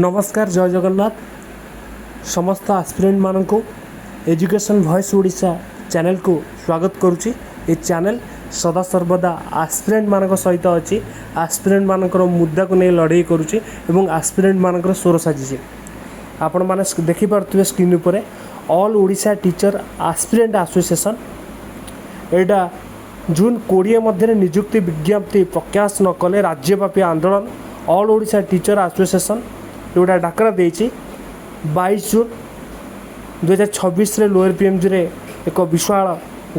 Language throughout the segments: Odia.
ନମସ୍କାର, ଜୟ ଜଗନ୍ନାଥ। ସମସ୍ତ ଆସ୍ପିରେଣ୍ଟମାନଙ୍କୁ ଏଜୁକେସନ୍ ଭଏସ୍ ଓଡ଼ିଶା ଚ୍ୟାନେଲକୁ ସ୍ୱାଗତ କରୁଛି। ଏ ଚ୍ୟାନେଲ ସଦାସର୍ବଦା ଆସ୍ପିରେଣ୍ଟମାନଙ୍କ ସହିତ ଅଛି, ଆସ୍ପିରେଣ୍ଟମାନଙ୍କର ମୁଦ୍ଦାକୁ ନେଇ ଲଢ଼େଇ କରୁଛି ଏବଂ ଆସ୍ପିରେଣ୍ଟମାନଙ୍କର ସ୍ୱର ସାଜିଛି। ଆପଣମାନେ ଦେଖିପାରୁଥିବେ ସ୍କ୍ରିନ୍ ଉପରେ all Odisha teacher aspirant association. ଏଇଟା ଜୁନ୍ 20 ମଧ୍ୟରେ ନିଯୁକ୍ତି ବିଜ୍ଞପ୍ତି ପ୍ରକାଶ ନ କଲେ ରାଜ୍ୟବ୍ୟାପୀ ଆନ୍ଦୋଳନ। ଅଲ୍ ଓଡ଼ିଶା ଟିଚର୍ ଆସୋସିଏସନ୍ ଯେଉଁଟା ଡାକରା ଦେଇଛି, 22 ଜୁନ୍ 2026ରେ ଲୋୟର ପିଏମ୍ଜିରେ ଏକ ବିଶାଳ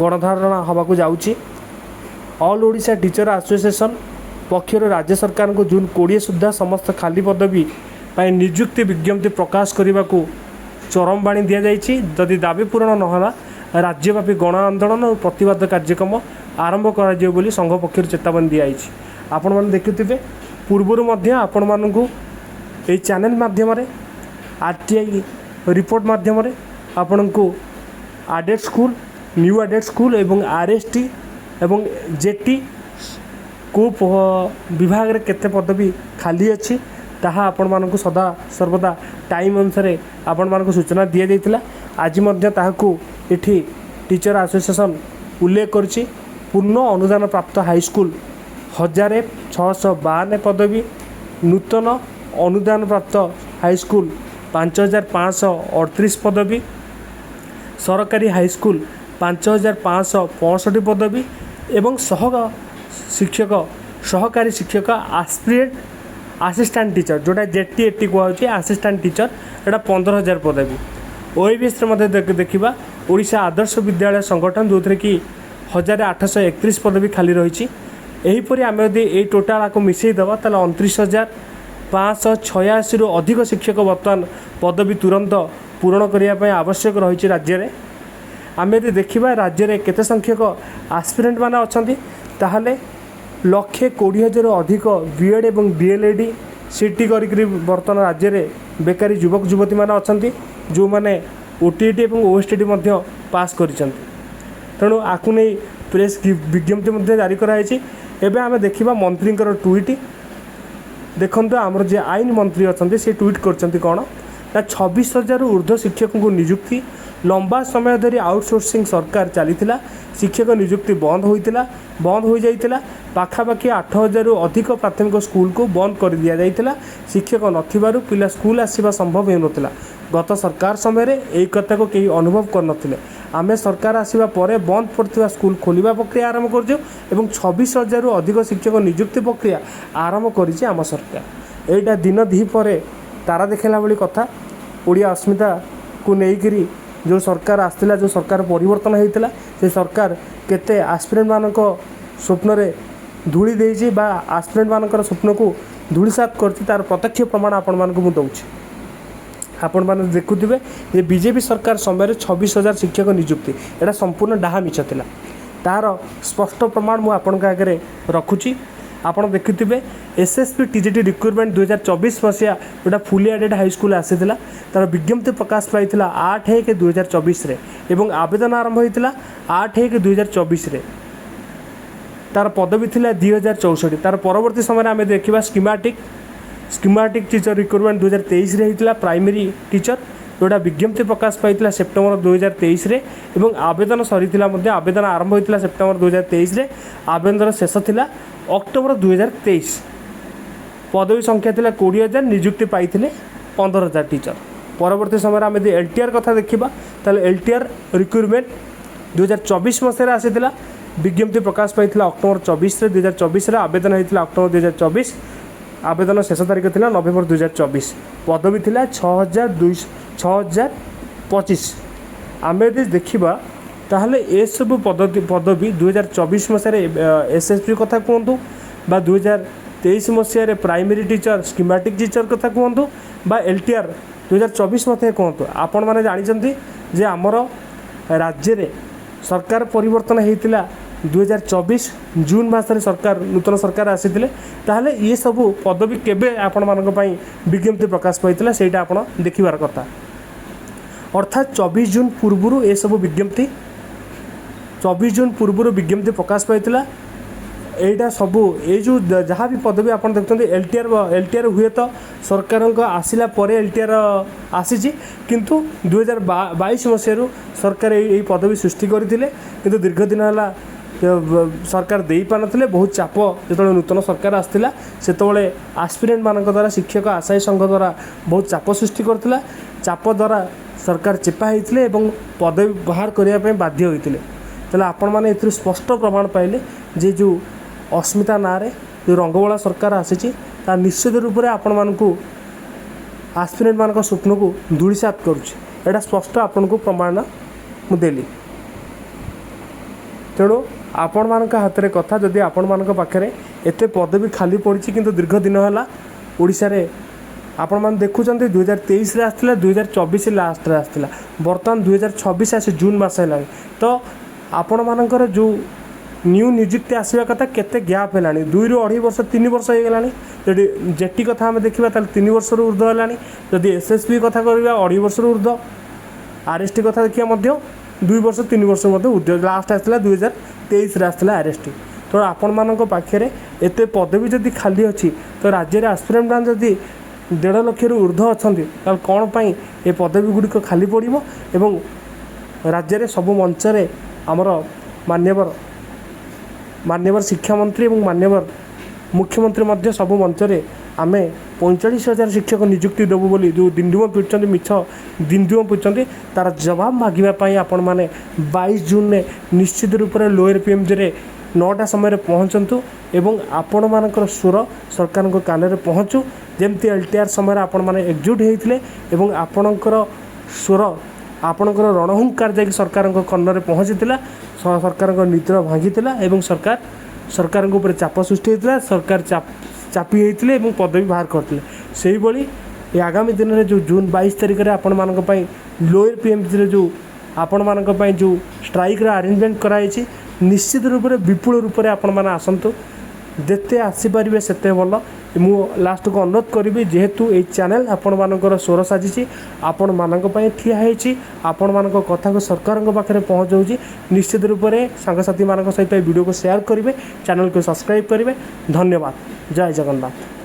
ଗଣଧାରଣା ହେବାକୁ ଯାଉଛି। ଅଲ୍ ଓଡ଼ିଶା ଟିଚର୍ ଆସୋସିଏସନ୍ ପକ୍ଷରୁ ରାଜ୍ୟ ସରକାରଙ୍କୁ ଜୁନ୍ 20 ସୁଦ୍ଧା ସମସ୍ତ ଖାଲି ପଦବୀ ପାଇଁ ନିଯୁକ୍ତି ବିଜ୍ଞପ୍ତି ପ୍ରକାଶ କରିବାକୁ ଚରମବାଣୀ ଦିଆଯାଇଛି। ଯଦି ଦାବି ପୂରଣ ନହେଲା, ରାଜ୍ୟବ୍ୟାପୀ ଗଣ ଆନ୍ଦୋଳନ ଓ ପ୍ରତିବାଦ କାର୍ଯ୍ୟକ୍ରମ ଆରମ୍ଭ କରାଯିବ ବୋଲି ସଂଘ ପକ୍ଷରୁ ଚେତାବନୀ ଦିଆଯାଇଛି। ଆପଣମାନେ ଦେଖୁଥିବେ, ପୂର୍ବରୁ ମଧ୍ୟ ଆପଣମାନଙ୍କୁ ଏହି ଚ୍ୟାନେଲ୍ ମାଧ୍ୟମରେ ଆର୍ଟିଆଇ ରିପୋର୍ଟ ମାଧ୍ୟମରେ ଆପଣଙ୍କୁ added school, new added school ଏବଂ ଆର୍ଏସ୍ଟି ଏବଂ ଜେଟି କେଉଁ ବିଭାଗରେ କେତେ ପଦବୀ ଖାଲି ଅଛି, ତାହା ଆପଣମାନଙ୍କୁ ସଦା ସର୍ବଦା ଟାଇମ୍ ଅନୁସାରେ ଆପଣମାନଙ୍କୁ ସୂଚନା ଦିଆଯାଇଥିଲା। ଆଜି ମଧ୍ୟ ତାହାକୁ ଏଠି ଟିଚର୍ ଆସୋସିଏସନ୍ ଉଲ୍ଲେଖ କରିଛି। ପୂର୍ଣ୍ଣ ଅନୁଦାନ ପ୍ରାପ୍ତ ହାଇସ୍କୁଲ 1652 ପଦବୀ, ନୂତନ ଅନୁଦାନ ପ୍ରାପ୍ତ ହାଇସ୍କୁଲ 5538 ପଦବୀ, ସରକାରୀ ହାଇସ୍କୁଲ 5565 ପଦବୀ ଏବଂ ସହକାରୀ ଶିକ୍ଷକ, ଆସ୍ପିରେଣ୍ଟ ଆସିଷ୍ଟାଣ୍ଟ ଟିଚର୍, ଯେଉଁଟା ଜେଟି ଏଟି କୁହାଯାଉଛି, ଆସିଷ୍ଟାଣ୍ଟ ଟିଚର୍, ଏଇଟା 15,000 ପଦବୀ। ଓଏଭିଏସ୍ରେ ମଧ୍ୟ ଦେଖିବା, ଓଡ଼ିଶା ଆଦର୍ଶ ବିଦ୍ୟାଳୟ ସଂଗଠନ, ଯେଉଁଥିରେ କି 1831 ପଦବୀ ଖାଲି ରହିଛି। ଏହିପରି ଆମେ ଯଦି ଏଇ ଟୋଟାଲ୍ ଆକୁ ମିଶାଇ ଦେବା, ତାହେଲେ 29,586ରୁ ଅଧିକ ଶିକ୍ଷକ ବର୍ତ୍ତମାନ ପଦବୀ ତୁରନ୍ତ ପୂରଣ କରିବା ପାଇଁ ଆବଶ୍ୟକ ରହିଛି ରାଜ୍ୟରେ। ଆମେ ଯଦି ଦେଖିବା ରାଜ୍ୟରେ କେତେ ସଂଖ୍ୟକ ଆସ୍ପିରେଣ୍ଟ ମାନେ ଅଛନ୍ତି, ତାହେଲେ 1,20,000ରୁ ଅଧିକ ବି ଏଡ଼୍ ଏବଂ ଡିଏଲ୍ଏଡ଼ି, ସିଟି କରିକିରି ବର୍ତ୍ତମାନ ରାଜ୍ୟରେ ବେକାରୀ ଯୁବକ ଯୁବତୀମାନେ ଅଛନ୍ତି, ଯେଉଁମାନେ ଓଟିଇଟି ଏବଂ ଓଏସ୍ଟିଇଟି ମଧ୍ୟ ପାସ୍ କରିଛନ୍ତି। ତେଣୁ ଆକୁ ନେଇ ପ୍ରେସ୍ ବିଜ୍ଞପ୍ତି ମଧ୍ୟ ଜାରି କରାଯାଇଛି। ଏବେ ଆମେ ଦେଖିବା ମନ୍ତ୍ରୀଙ୍କର ଟ୍ୱିଟ୍। ଦେଖନ୍ତୁ, ଆମର ଯିଏ ଆଇନ ମନ୍ତ୍ରୀ ଅଛନ୍ତି, ସେ ଟ୍ୱିଟ୍ କରିଛନ୍ତି କ'ଣ ନା, 26,000ରୁ ଉର୍ଦ୍ଧ୍ୱ ଶିକ୍ଷକଙ୍କୁ ନିଯୁକ୍ତି। ଲମ୍ବା ସମୟ ଧରି ଆଉଟସୋର୍ସିଂ ସରକାର ଚାଲିଥିଲା, ଶିକ୍ଷକ ନିଯୁକ୍ତି ବନ୍ଦ ହୋଇଥିଲା, ବନ୍ଦ ହୋଇଯାଇଥିଲା। ପାଖାପାଖି 8,000ରୁ ଅଧିକ ପ୍ରାଥମିକ ସ୍କୁଲକୁ ବନ୍ଦ କରିଦିଆଯାଇଥିଲା। ଶିକ୍ଷକ ନଥିବାରୁ ପିଲା ସ୍କୁଲ ଆସିବା ସମ୍ଭବ ହେଉନଥିଲା। ଗତ ସରକାର ସମୟରେ ଏହି କଥାକୁ କେହି ଅନୁଭବ କରିନଥିଲେ। ଆମେ ସରକାର ଆସିବା ପରେ ବନ୍ଦ ପଡ଼ିଥିବା ସ୍କୁଲ ଖୋଲିବା ପ୍ରକ୍ରିୟା ଆରମ୍ଭ କରିଛୁ ଏବଂ 26,000ରୁ ଅଧିକ ଶିକ୍ଷକ ନିଯୁକ୍ତି ପ୍ରକ୍ରିୟା ଆରମ୍ଭ କରିଛି ଆମ ସରକାର। ଏଇଟା ଦିନ ଦ୍ୱିପହରେ ତାରା ଦେଖାଇଲା ଭଳି କଥା। ଓଡ଼ିଆ ଅସ୍ମିତାକୁ ନେଇକରି ଯେଉଁ ସରକାର ଆସିଥିଲା, ଯେଉଁ ସରକାର ପରିବର୍ତ୍ତନ ହେଇଥିଲା, ସେ ସରକାର କେତେ ଆସ୍ପିରେଣ୍ଟମାନଙ୍କ ସ୍ୱପ୍ନରେ ଧୂଳି ଦେଇଛି ବା ଆସ୍ପିରେଣ୍ଟମାନଙ୍କର ସ୍ୱପ୍ନକୁ ଧୂଳିସାତ କରିଛି, ତା'ର ପ୍ରତ୍ୟକ୍ଷ ପ୍ରମାଣ ଆପଣମାନଙ୍କୁ ମୁଁ ଦେଉଛି। ଆପଣମାନେ ଦେଖୁଥିବେ ଯେ ବିଜେପି ସରକାର ସମୟରେ 26,000 ଶିକ୍ଷକ ନିଯୁକ୍ତି, ଏଇଟା ସମ୍ପୂର୍ଣ୍ଣ ଡାହା ମିଛ ଥିଲା। ତା'ର ସ୍ପଷ୍ଟ ପ୍ରମାଣ ମୁଁ ଆପଣଙ୍କ ଆଗରେ ରଖୁଛି। ଆପଣ ଦେଖୁଥିବେ, ଏସ୍ଏସ୍ବି ଟିଜିଟି ରିକ୍ରୁଟମେଣ୍ଟ 2024 ମସିହା, ଯେଉଁଟା ଫୁଲି ଆଡ଼େଡ଼ ହାଇସ୍କୁଲ ଆସିଥିଲା, ତା'ର ବିଜ୍ଞପ୍ତି ପ୍ରକାଶ ପାଇଥିଲା 8/1/2024ରେ ଏବଂ ଆବେଦନ ଆରମ୍ଭ ହୋଇଥିଲା 8/1/2024ରେ। ତା'ର ପଦବୀ ଥିଲା 2064। ତା'ର ପରବର୍ତ୍ତୀ ସମୟରେ ଆମେ ଦେଖିବା, ସ୍କିମାଟିକ୍ ଟିଚର୍ ରିକ୍ରୁଟମେଣ୍ଟ 2023ରେ ହେଇଥିଲା, ପ୍ରାଇମେରୀ ଟିଚର୍, ଯେଉଁଟା ବିଜ୍ଞପ୍ତି ପ୍ରକାଶ ପାଇଥିଲା ସେପ୍ଟେମ୍ବର 2023ରେ ଏବଂ ଆବେଦନ ସରିଥିଲା ମଧ୍ୟ, ଆବେଦନ ଆରମ୍ଭ ହୋଇଥିଲା ସେପ୍ଟେମ୍ବର 2023ରେ, ଆବେଦନର ଶେଷ ଥିଲା ଅକ୍ଟୋବର 2023। ପଦବୀ ସଂଖ୍ୟା ଥିଲା 20,000, ନିଯୁକ୍ତି ପାଇଥିଲେ 15,000 ଟିଚର୍। ପରବର୍ତ୍ତୀ ସମୟରେ ଆମେ ଯଦି ଏଲ୍ଟିଆର୍ କଥା ଦେଖିବା, ତାହେଲେ ଏଲ୍ଟିଆର୍ ରିକ୍ରୁଟମେଣ୍ଟ 2024 ମସିହାରେ ଆସିଥିଲା। ବିଜ୍ଞପ୍ତି ପ୍ରକାଶ ପାଇଥିଲା ଅକ୍ଟୋବର 24ରେ 2024ରେ, ଆବେଦନ ହେଇଥିଲା ଅକ୍ଟୋବର 2024, ଆବେଦନ ଶେଷ ତାରିଖ ଥିଲା ନଭେମ୍ବର 2024। ପଦବୀ ଥିଲା 6,025। ଆମେ ଯଦି ଦେଖିବା, ତାହେଲେ ଏସବୁ ପଦବୀ 2024 ମସିହାରେ ଏସ୍ଏସ୍ବି କଥା କୁହନ୍ତୁ ବା 2023 ମସିହାରେ ପ୍ରାଇମେରୀ ଟିଚର୍, ସ୍କିମାଟିକ୍ ଟିଚର୍ କଥା କୁହନ୍ତୁ ବା ଏଲ୍ଟିଆର୍ 2024 ମସିହାରେ କୁହନ୍ତୁ, ଆପଣମାନେ ଜାଣିଛନ୍ତି ଯେ ଆମର ରାଜ୍ୟରେ ସରକାର ପରିବର୍ତ୍ତନ ହେଇଥିଲା 2024 ଜୁନ୍ ମାସରେ। ସରକାର, ନୂତନ ସରକାର ଆସିଥିଲେ। ତାହେଲେ ଇଏ ସବୁ ପଦବୀ କେବେ ଆପଣମାନଙ୍କ ପାଇଁ ବିଜ୍ଞପ୍ତି ପ୍ରକାଶ ପାଇଥିଲା, ସେଇଟା ଆପଣ ଦେଖିବାର କଥା। ଅର୍ଥାତ୍ 24 ଜୁନ୍ ପୂର୍ବରୁ ଏସବୁ ବିଜ୍ଞପ୍ତି, 24 ଜୁନ୍ ପୂର୍ବରୁ ବିଜ୍ଞପ୍ତି ପ୍ରକାଶ ପାଇଥିଲା। ଏଇଟା ସବୁ ଏଇ ଯେଉଁ ଯାହା ବି ପଦବୀ ଆପଣ ଦେଖୁଛନ୍ତି, ଏଲ୍ ଟି ଆର୍, ଏଲ୍ ଟି ଆର୍ ହୁଏତ ସରକାରଙ୍କ ଆସିଲା ପରେ ଏଲ୍ ଟି ଆର୍ ଆସିଛି, କିନ୍ତୁ 2022 ମସିହାରୁ ସରକାର ଏଇ ପଦବୀ ସୃଷ୍ଟି କରିଥିଲେ। କିନ୍ତୁ ଦୀର୍ଘ ଦିନ ହେଲା ସରକାର ଦେଇପାରିନଥିଲେ। ବହୁତ ଚାପ, ଯେତେବେଳେ ନୂତନ ସରକାର ଆସିଥିଲା, ସେତେବେଳେ ଆସ୍ପିରେଣ୍ଟମାନଙ୍କ ଦ୍ୱାରା, ଶିକ୍ଷକ ଆଶାୟୀ ସଂଘ ଦ୍ୱାରା ବହୁତ ଚାପ ସୃଷ୍ଟି କରିଥିଲା। ଚାପ ଦ୍ୱାରା ସରକାର ଚେପା ହେଇଥିଲେ ଏବଂ ପଦବୀ ବାହାର କରିବା ପାଇଁ ବାଧ୍ୟ ହୋଇଥିଲେ। ତାହେଲେ ଆପଣମାନେ ଏଥିରୁ ସ୍ପଷ୍ଟ ପ୍ରମାଣ ପାଇଲେ ଯେ ଯେଉଁ ଅସ୍ମିତା ନାଁରେ ଯେଉଁ ରଙ୍ଗବଳା ସରକାର ଆସିଛି, ତା ନିଶ୍ଚିତ ରୂପରେ ଆପଣମାନଙ୍କୁ, ଆସ୍ପିରେଣ୍ଟମାନଙ୍କ ସ୍ୱପ୍ନକୁ ଧୂଳିସାତ କରୁଛି। ଏଇଟା ସ୍ପଷ୍ଟ ଆପଣଙ୍କୁ ପ୍ରମାଣ ମୁଁ ଦେଲି। ତେଣୁ ଆପଣମାନଙ୍କ ହାତରେ କଥା। ଯଦି ଆପଣମାନଙ୍କ ପାଖରେ ଏତେ ପଦବୀ ଖାଲି ପଡ଼ିଛି, କିନ୍ତୁ ଦୀର୍ଘ ଦିନ ହେଲା ଓଡ଼ିଶାରେ ଆପଣମାନେ ଦେଖୁଛନ୍ତି, 2023ରେ ଆସିଥିଲା, 2024 ଲାଷ୍ଟରେ ଆସିଥିଲା, ବର୍ତ୍ତମାନ 2026 ଆସି ଜୁନ୍ ମାସ ହେଲାଣି। ତ ଆପଣମାନଙ୍କର ଯେଉଁ ନ୍ୟୁ ନିଯୁକ୍ତି ଆସିବା କଥା, କେତେ ଗ୍ୟାପ୍ ହେଲାଣି? 2ରୁ ଅଢ଼େଇ ବର୍ଷ, 3 ବର୍ଷ ହେଇଗଲାଣି। ଯଦି ଜେଟି କଥା ଆମେ ଦେଖିବା, ତାହେଲେ 3 ବର୍ଷରୁ ଉର୍ଦ୍ଧ୍ୱ ହେଲାଣି। ଯଦି ଏସ୍ ଏସ୍ ବି କଥା କରିବା, ଅଢ଼େଇ ବର୍ଷରୁ ଉର୍ଦ୍ଧ୍ୱ। ଆର୍ ଏସ୍ ଟି କଥା ଦେଖିବା ମଧ୍ୟ 2 ବର୍ଷ, 3 ବର୍ଷ ମଧ୍ୟ ଉର୍ଦ୍ଧ୍ୱ। ଲାଷ୍ଟ ଆସିଥିଲା 2023ରେ ଆସିଥିଲା ଆର୍ ଏସ୍ ଟି। ତ ଆପଣମାନଙ୍କ ପାଖରେ ଏତେ ପଦବୀ ଯଦି ଖାଲି ଅଛି, ତ ରାଜ୍ୟରେ ଆସ୍ପିରାଣ୍ଟ ମାନେ ଯଦି 1.5 ଲକ୍ଷରୁ ଉର୍ଦ୍ଧ୍ୱ ଅଛନ୍ତି, ତାହେଲେ କ'ଣ ପାଇଁ ଏ ପଦବୀ ଗୁଡ଼ିକ ଖାଲି ପଡ଼ିବ? ଏବଂ ରାଜ୍ୟରେ ସବୁ ମଞ୍ଚରେ ଆମର ମାନ୍ୟବର ଶିକ୍ଷାମନ୍ତ୍ରୀ ଏବଂ ମାନ୍ୟବର ମୁଖ୍ୟମନ୍ତ୍ରୀ ମଧ୍ୟ ସବୁ ମଞ୍ଚରେ ଆମେ 45,000 ଶିକ୍ଷକ ନିଯୁକ୍ତି ଦେବୁ ବୋଲି ଯେଉଁ ଡିଣ୍ଡିମ ପିଟୁଛନ୍ତି, ମିଛ ଡିଣ୍ଡିମ ପିଟୁଛନ୍ତି, ତା'ର ଜବାବ ମାଗିବା ପାଇଁ ଆପଣମାନେ 22 ଜୁନରେ ନିଶ୍ଚିତ ରୂପରେ ଲୋୟର ପିଏମ୍ଜିରେ 9ଟା ସମୟରେ ପହଞ୍ଚନ୍ତୁ ଏବଂ ଆପଣମାନଙ୍କର ସ୍ୱର ସରକାରଙ୍କ କାନରେ ପହଞ୍ଚୁ। ଯେମିତି ଏଲ୍ ଟି ଆର୍ ସମୟରେ ଆପଣମାନେ ଏକଜୁଟ ହେଇଥିଲେ ଏବଂ ଆପଣଙ୍କର ସ୍ୱର, ଆପଣଙ୍କର ରଣହୁଙ୍କାର ଯାଇକି ସରକାରଙ୍କ କର୍ଣ୍ଣରେ ପହଞ୍ଚିଥିଲା, ସରକାରଙ୍କ ନିଦ୍ରା ଭାଙ୍ଗିଥିଲା ଏବଂ ସରକାରଙ୍କ ଉପରେ ଚାପ ସୃଷ୍ଟି ହେଇଥିଲା। ସରକାର ଚାପି ହେଇଥିଲେ ଏବଂ ପଦବୀ ବାହାର କରିଥିଲେ। ସେଇଭଳି ଏ ଆଗାମୀ ଦିନରେ ଯେଉଁ ଜୁନ୍ 22 ତାରିଖରେ ଆପଣମାନଙ୍କ ପାଇଁ ଲୋୟର ପିଏମ୍ଜିରେ ଯେଉଁ ଆପଣମାନଙ୍କ ପାଇଁ ଯେଉଁ ଷ୍ଟ୍ରାଇକ୍ର ଆରେଞ୍ଜମେଣ୍ଟ କରାଯାଇଛି, ନିଶ୍ଚିତ ରୂପରେ ବିପୁଳ ରୂପରେ ଆପଣମାନେ ଆସନ୍ତୁ। ଯେତେ ଆସିପାରିବେ ସେତେ ଭଲ। ମୁଁ ଲାଷ୍ଟକୁ ଅନୁରୋଧ କରିବି, ଯେହେତୁ ଏଇ ଚ୍ୟାନେଲ୍ ଆପଣମାନଙ୍କର ସ୍ୱର ସାଜିଛି, ଆପଣମାନଙ୍କ ପାଇଁ ଠିଆ ହେଇଛି, ଆପଣମାନଙ୍କ କଥାକୁ ସରକାରଙ୍କ ପାଖରେ ପହଞ୍ଚାଉଛି, ନିଶ୍ଚିତ ରୂପରେ ସାଙ୍ଗସାଥିମାନଙ୍କ ସହିତ ଏ ଭିଡ଼ିଓକୁ ସେୟାର କରିବେ, ଚ୍ୟାନେଲକୁ ସବସ୍କ୍ରାଇବ୍ କରିବେ। ଧନ୍ୟବାଦ। ଜୟ ଜଗନ୍ନାଥ।